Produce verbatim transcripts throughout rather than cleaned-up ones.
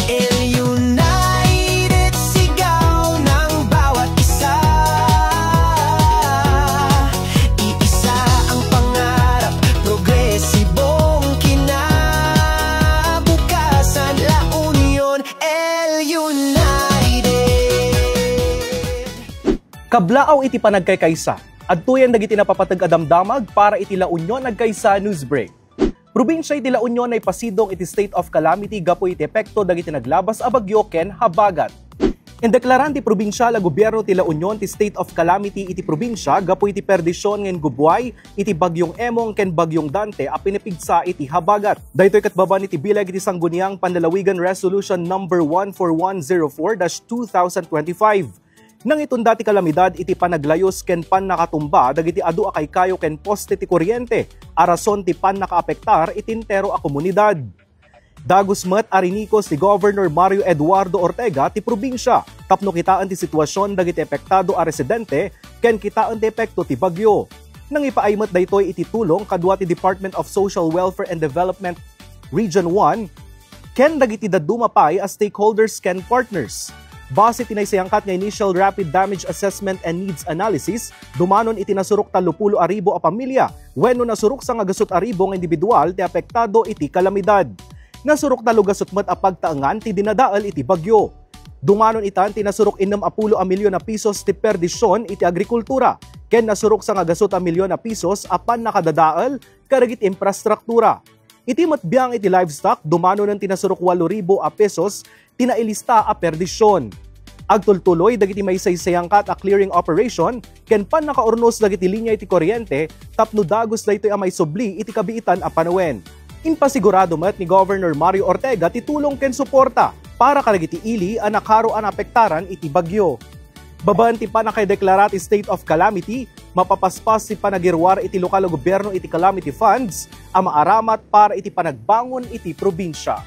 El United, sigaw ng bawat isa. Iisa ang pangarap, progresibong kinabukasan. La Union, El United. Kablaaw iti panagkaykaysa, adtoyen dagiti napapateg a damdamag para iti La Union Agkaysa News Break. Probinsia iti La Union naipasidong iti state of calamity gapu iti epekto dagiti naglabas a bagyo ken habagat. Indeklaran ti probinsial a gobierno ti La Union ti state of calamity iti probinsia gapu iti perdisyon nga ingubuay iti Bagyong Emong ken Bagyong Dante a pinipigsa iti habagat. Daytoy ket babaen iti bileg iti Sangguniang Panlalawigan Resolution Number one four one zero four dash two thousand twenty-five. Nangitunda ti kalamidad iti panaglayus ken pannakatumba dagiti adu a kaykayo ken poste ti kuryente a rason ti pannakaapektar iti entero a komunidad. Dagus met a rinikos ni Governor Mario Eduardo Ortega ti probinsia tapno kitaen ti sitwasyon dagiti epektado a residente ken kitaen ti epekto ti bagyo. Nangipaay met daytoy iti tulong kadua ti Department of Social Welfare and Development Region one, ken dagiti dadduma pay a stakeholders ken partners. Base ti naisayangkat nga initial rapid damage assessment and needs analysis, dumanon iti nasurok tallopulo a ribu a pamilya wenno nasurok sangagasut a ribu nga individual ti apektado iti kalamidad. Nasurok tallogasut met a pagtaengan ti dinadael iti bagyo. Dumanon itan ti nasurok innem a pulo a milyon a pesos ti perdisyon iti agrikultura ken nasurok sangagasut a milyon a pesos a pannakadadael kadagiti infrastruktura. Iti met biang iti livestock, dumanonen ti nasurok walo ribu a pesos ti nailista a perdisyon. Agtultuloy dagiti maisaysayangkat a clearing operation ken pannakaurnos dagiti linya iti kuryente tapno dagus daytoy a maisubli iti kabiitan a panawen. Impasigurado met ni Governor Mario Ortega ti tulong ken suporta para kadagiti ili a nakaro a naapektaran iti bagyo. Babaen ti pannakaideklara ti state of calamity, mapapaspas ti panagiruar iti lokal a gobierno iti calamity funds a maaramat para iti panagbangon iti probinsia.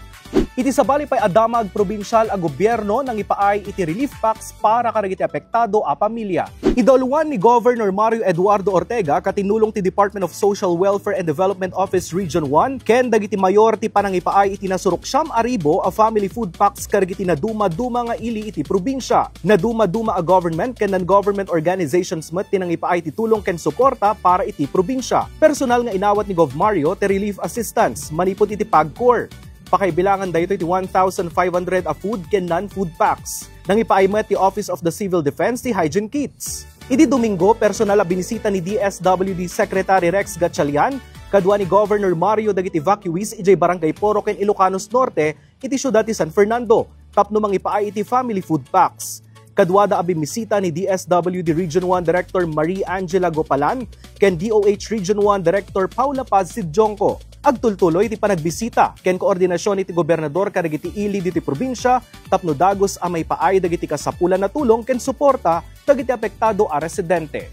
Iti sabali pay a damag, probinsial a gobierno nangipaay iti relief packs para kadagiti apektado a pamilya. Idauluan ni Governor Mario Eduardo Ortega, katinulong ti Department of Social Welfare and Development Office Region one, ken dagiti mayor ti panangipaay iti nasurok siam a ribu a family food packs kadagiti naduma-duma nga ili iti probinsia. Naduma-duma a government ken non-government organizations met ti nangipaay ti tulong ken suporta para iti probinsia. Personal nga inawat ni Gov Mario ti relief assistance manipud iti PAGCOR. Pakaibilangan daytoy ti one thousand five hundred a food ken non-food packs. Nangipaay met ti Office of the Civil Defense ti hygiene kits. Idi Domingo, personal a binisita ni D S W D Secretary Rex Gatchalian kadua ni Governor Mario dagiti evacuees idiay Barangay Poro ken Ilocanos Norte iti siudad ti San Fernando tapno mangipaay iti family food packs. Kaduada a bimmisita ni D S W D Region one Director Marie Angela Gopalan ken D O H Region one Director Paula Paz Sidjonco. Agtultuloy ti panagbisita ken koordinasyon iti gobernador kadagiti ili ditoy probinsia tapno dagus a maipaay dagiti kasapulan a tulong ken suporta dagiti apektado a residente.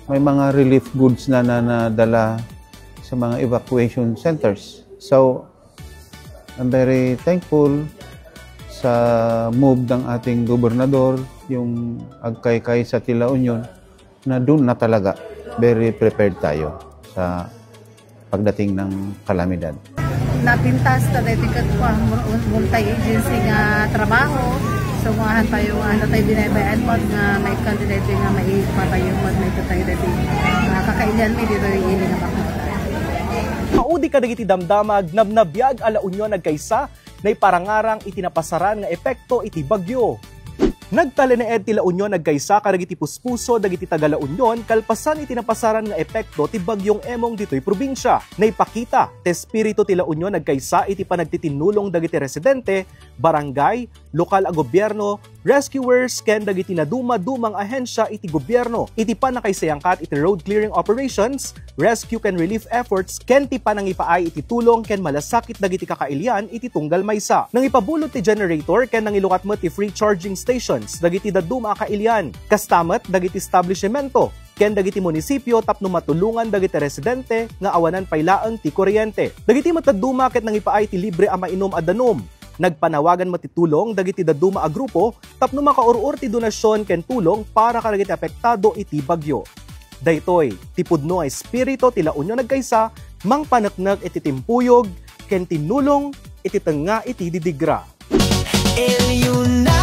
May mga relief goods na, na nadala sa mga evacuation centers. So, I'm very thankful sa move ng ating gobernador, yung Agkaykaysa ti La Union, na doon na talaga very prepared tayo sa pagdating ng kalamidad. Napintas ta daytoy ket, ah, mul-, multi-agency nga trabaho. So, maahan tayo nga, ano tayo, binaybayan mo nga may candidate nga may ipatayo mo, may tatayo daytoy, ah, kakailian mi ditoy ili nga bakuna. Maudi kadagiti damdamag, nabnabiag a La Union Agkaysa, naiparangarang iti napasaran nga epekto iti bagyo. Nagtalinaed ti La Union Agkaysa kadagiti puspuso dagiti taga La Union kalpasan iti napasaran nga epekto ti Bagyong Emong ditoy probinsia. Naipakita ti espiritu ti La Union Agkaysa iti panagtitinnulong dagiti residente, barangay, lokal a gobierno, rescuers, ken dagiti naduma-dumang ahensya iti gobierno iti pannakaisayangkat iti road clearing operations, rescue ken relief efforts, ken ti panangipaay iti tulong ken malasakit dagiti kakailian iti tunggal maysa. Nangipabulod ti generator ken nangilukat met ti free charging stations dagiti dadduma a kailian. Kasta met dagiti establishmento ken dagiti munisipio tapno matulongan dagiti residente nga awanan pay laeng ti kuryente. Dagiti met dadduma ket nangipaay ti libre a mainum a danum. Nagpanawagan met ti tulong dagiti dadduma a grupo tapno makaur-or ti donasyon ken tulong para kadagiti apektado iti bagyo. Daytoy ti pudno nga espiritu ti La Union Agkaysa, mangpaneknek iti timpuyog ken tinnulong iti tengnga iti didigra. Elio na